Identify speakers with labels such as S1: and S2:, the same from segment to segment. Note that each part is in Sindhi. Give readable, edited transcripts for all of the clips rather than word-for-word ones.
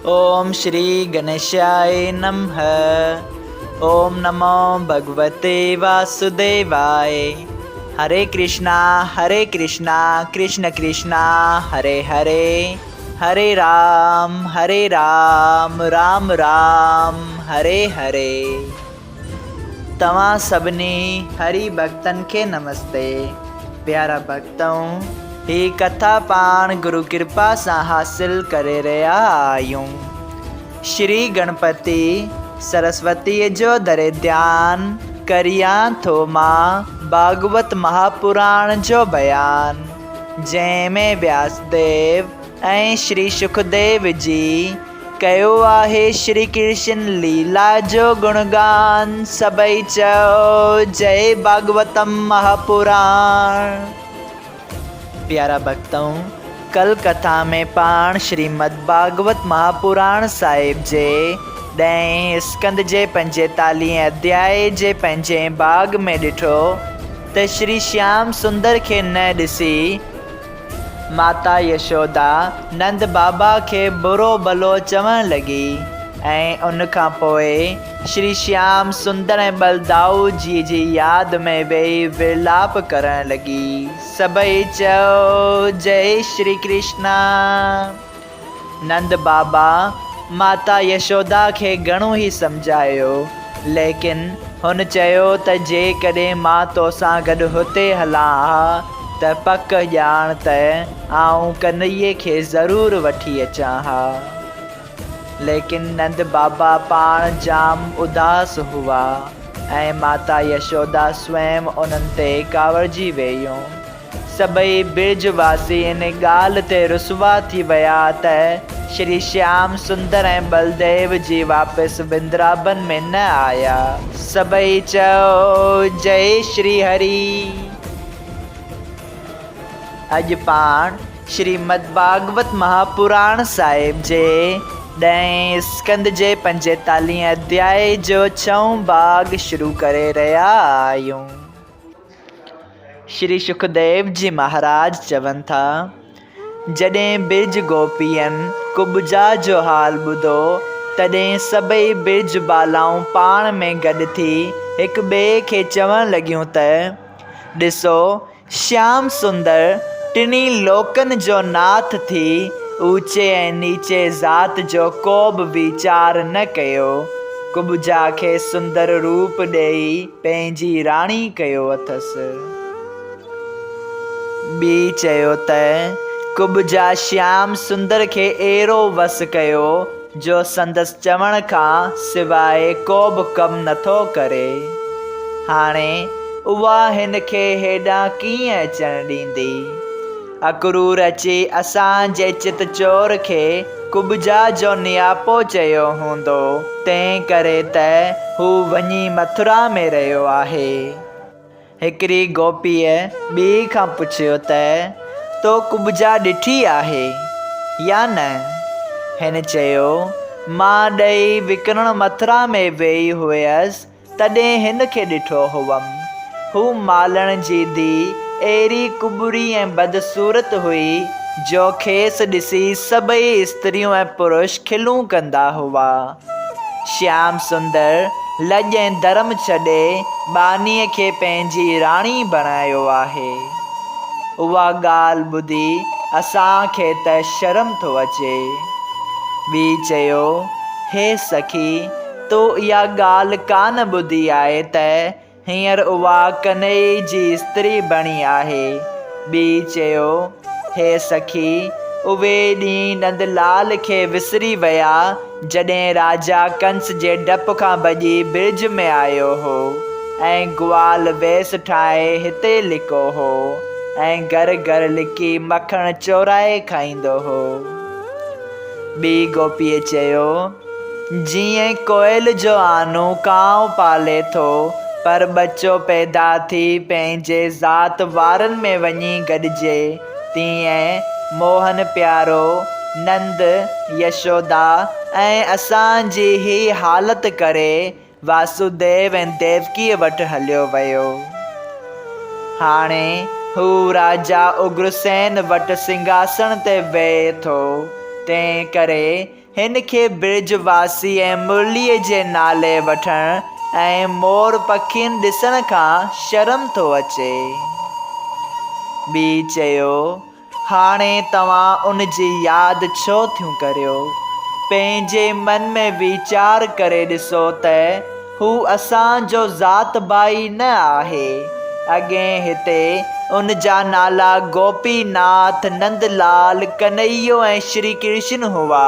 S1: اوم شري گنيشاء نمه اوم نمو ڀڳوتي واسوديواء هري ڪرشنا هري ڪرشنا ڪرشن ڪرشنا هري هري هري رام هري رام رام رام هري هري. توهان سڀني هري ڀڳتن کي نمستي. پيارا ڀڳتؤ! هي ڪٿا پاڻ گرو ڪرپا سان حاصل ڪري رهيا آهيون. شري گڻپتي سرسوتيء جو ڌري ڌيان ڪريان ٿو مان ڀاڳوت مهاپراڻ جو بيان، جنهن ۾ وياسديو ۽ شري شڪديو جي ڪيو آهي شري ڪرشن ليلا جو گڻگان، سڀئي چئو جئي ڀاڳوتم مهاپراڻ. پيارا ڀڳتؤ! ڪل ڪٿا ۾ پاڻ شريمد ڀاڳوت مهاپراڻ صاحب جي ڏهين اسڪنڌ جي پنجيتاليهين اڌيائي جي پنجين ڀاڳ ۾ ڏٺو ته شري شيام سندر کي نه ڏسي ماتا يشودا نند بابا کي برو ڀلو چوڻ لڳي ۽ ان کان پوء شري شيام سندر ۽ ٻلدائو جي جي ياد ۾ ويهي ورلاپ ڪرڻ لڳي. سڀئي چئو جئي شري ڪرشنا. نند بابا ماتا يشودا کي گهڻو ئي سمجهايو، ليڪن هن چيو ته جيڪڏهن مان توسان گڏ هتي هلان ها ته پڪ ڄاڻ ته آئون ڪنهيي کي ضرور وٺي اچان ها. ليڪن نند بابا پاڻ جام اداس هئا ۽ ماتا يشودا سوئم انهن تي ڪاوڙجي ويون. سڀئي برج واسي ان ڳالهه تي رسوا ٿي ويا ته شري شيام سندر ۽ ٻلديو جي واپس وندرابن ۾ نه آيا. سڀئي چيو، جئي شري هري! اڄ پاڻ شريمد ڀاڳوت مهاپراڻ صاحب جي ڏهين اسڪنڌ جي پنجيتاليهين اڌيائي جو ڇهون ڀاڳ شروع ڪري رهيا آهيون. شري شڪديو جي مهاراج چون ٿا، جڏهن برج گوپين ڪٻجا جو حال ٻڌو، تڏهن سڀئي برج بالائون پاڻ ۾ گڏ ٿي هڪ ٻئي کي چوڻ لڳيون ته، ڏسو، شيام سندر ٽنهي لوڪن جو ناٿ ٿي اوچي ۽ نيچي ذات جو ڪو به ويچار نه ڪيو. ڪٻجا کي سندر روپ ڏيئي پنهنجي راڻي ڪيو اٿس. ٻي چيو ته، ڪٻجا شيام سندر کي اهڙو وس ڪيو جو سندس چوڻ کان سواء ڪو به ڪم نٿو ڪري. هاڻي اها هن کي هيڏانهن ڪيئن اچڻ ڏيندي؟ اڪرور اچي اسان جي چت چور کي ڪٻجا جو نياپو چيو هوندو، تنهن ڪري ته هو وڃي مٿرا ۾ رهيو آهي. هڪڙي گوپيء ٻيء کان پڇيو ته، تو ڪٻجا ڏٺي آهي يا نه؟ هن چيو، مان ڏهي وڪڻڻ مٿرا ۾ ويئي هيس، تڏهن هن کي ڏٺو هئم. هو مالڻ جي ڌيء اهڙي ڪٻري ۽ بدصورت هئي، جو کيس ڏسي سڀئي استريون ۽ پرش کلون ڪندا هئا. شيام سندر لڄ ۽ ڌرم ڇڏي ٻانهيء کي پنهنجي راڻي بڻايو آهي. اها ڳالهه ٻڌي اسان کي ته شرم ٿو اچي. ٻي چيو، هي سخي! تو اها ڳالهه ڪانه ٻڌي آهي ته هينئر اها ڪنهيي جي استري بڻي آهي. ٻيء چيو، هي سخي! اهي ڏينهن نند لال کي وسري ويا، جڏهن راجا ڪنس جي ڊپ کان ڀڄي برج ۾ آيو هو ۽ گوال ويس ٺاهي هتي لڪو هو ۽ گهر گهر لڪي مکڻ چورائي کائيندو هو. ٻي گوپيء چيو. جيئن ڪوئل جو آنو ڪانء پالي ٿو، پر ٻچو پيدا ٿي پنهنجي ذات وارن ۾ وڃي گڏجي، تيئن موهن پيارو، نند، يشودا ۽ اسان جي هي حالت ڪري واسوديو ۽ ديوڪيء وٽ هليو ويو. هاڻي هو راجا اگرسين وٽ سنگهاسڻ تي ويهي ٿو، تنهن ڪري. هن کي برج واسي ۽ مرليء جي نالي وٺڻ ۽ مور پکين ڏسڻ کان شرم ٿو اچي. ٻي چيو، هاڻي توهان ان جي ياد ڇو ٿيون ڪريو؟ پنهنجي من ۾ ويچار ڪري ڏسو ته هو اسان جو ذات ڀائي نه آهي. اڳئين هتي ان جا نالا گوپي ناٿ، نند لال، ڪنهيو ۽ شري ڪرشن هئا.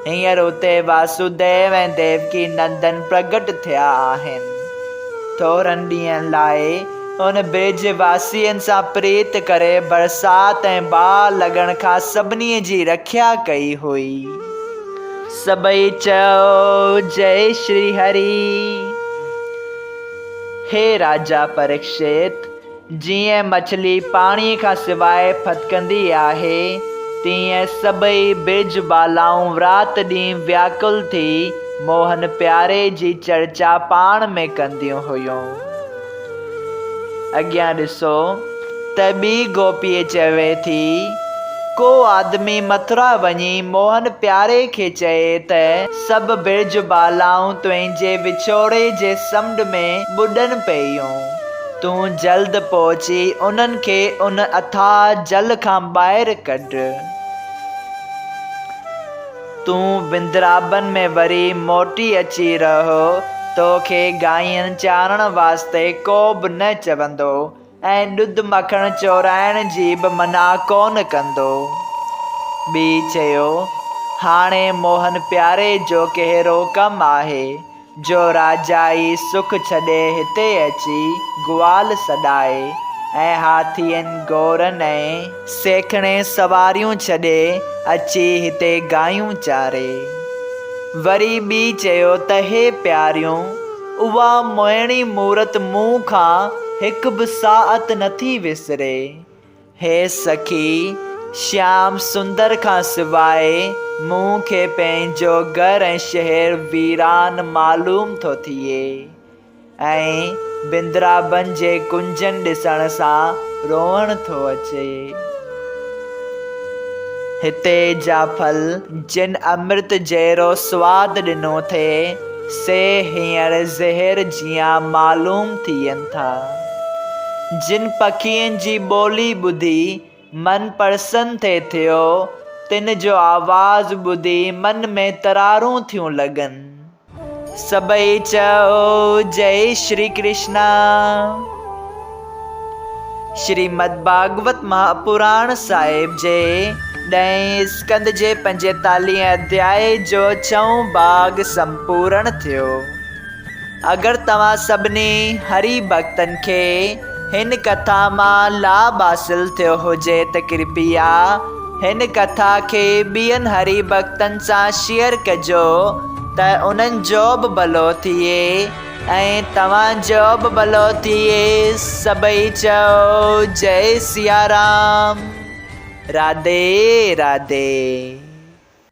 S1: هينئر اتي واسوديو ۽ ديوڪي نندن پرگٽ ٿيا آهن. ٿورن ڏينهن لاء ان برج واسين سان پريت ڪري برسات ۽ باهه لڳڻ کان سڀني جي رکيا ڪئي هئي. سڀئي چئو جئي شري هري. هي راجا پريڪشت! جيئن مڇلي پاڻيء کان سواء ڦٿڪندي آهي، تيئن سڀئي برج بالائون رات ڏينهن وياڪل ٿي موهن پياري جي چرچا پاڻ ۾ ڪنديون هيون. اڳيان ڏسو ته ٻي گوپي چوي ٿي، ڪو آدمي مٿرا وڃي موهن پياري کي چئي ته سڀ برج بالائون تنهنجي وڇوڙي جي سمنڊ ۾ ٻڏن پيون. تون جلد پهچي انهن کي ان اٿاهه جل کان ٻاهر ڪڍ. تون وندرابن ۾ وري موٽي اچي رهه، تو کي گائين چارڻ واسطي ڪو به نه چوندو ۽ ڏڌ مکڻ چورائڻ جي به منع ڪونه ڪندو. ٻي چيو، هاڻي موهن پياري جو ڪهڙو ڪم آهي، جو راجائي سک ڇڏي هتي اچي گوال سڏائي ۽ هاٿين، گورن ۽. سيکڙين سواريون ڇڏي اچي هتي گايون چاري. وري ٻي چيو ته هي پياريون! اها موهڻي مورت مون کان هڪ به ساعت نٿي وسري. هي سکي! شيام سندر کان سواء مون کي پنهنجو گهر ۽ شهر ويران معلوم ٿو ٿئي ۽ بندرابن جي ڪنجن ڏسڻ سان روئڻ ٿو اچي. هتي جا ڦل جن امرت جهڙو سواد ڏنو ٿي، سي هينئر زهر جيان معلوم ٿين ٿا. جن پکين جي ٻولي ٻڌي من پرسن ٿي ٿيو، تن جو آواز ٻڌي من ۾ ترارون ٿيون لڳن. سڀئي چئو جئي شري ڪرشنا. شريمد ڀاڳوت مهاپراڻ صاحب جي ڏهين اسڪنڌ جي پنجيتاليهين اڌيائي جو ڇهون ڀاڳ سمپورڻ ٿيو. اگر توهان سڀني هري ڀڳتن کي هن ڪٿا مان لاڀ حاصل ٿيو هجي ته ڪرپيا هن ڪٿا کي ٻين هري ڀڳتن سان شيئر ڪجو ته انهن جو به ڀلو ٿئي ۽ توهان جو به ڀلو ٿئي سڀئي چئو جئي سيارام راڌي راڌي.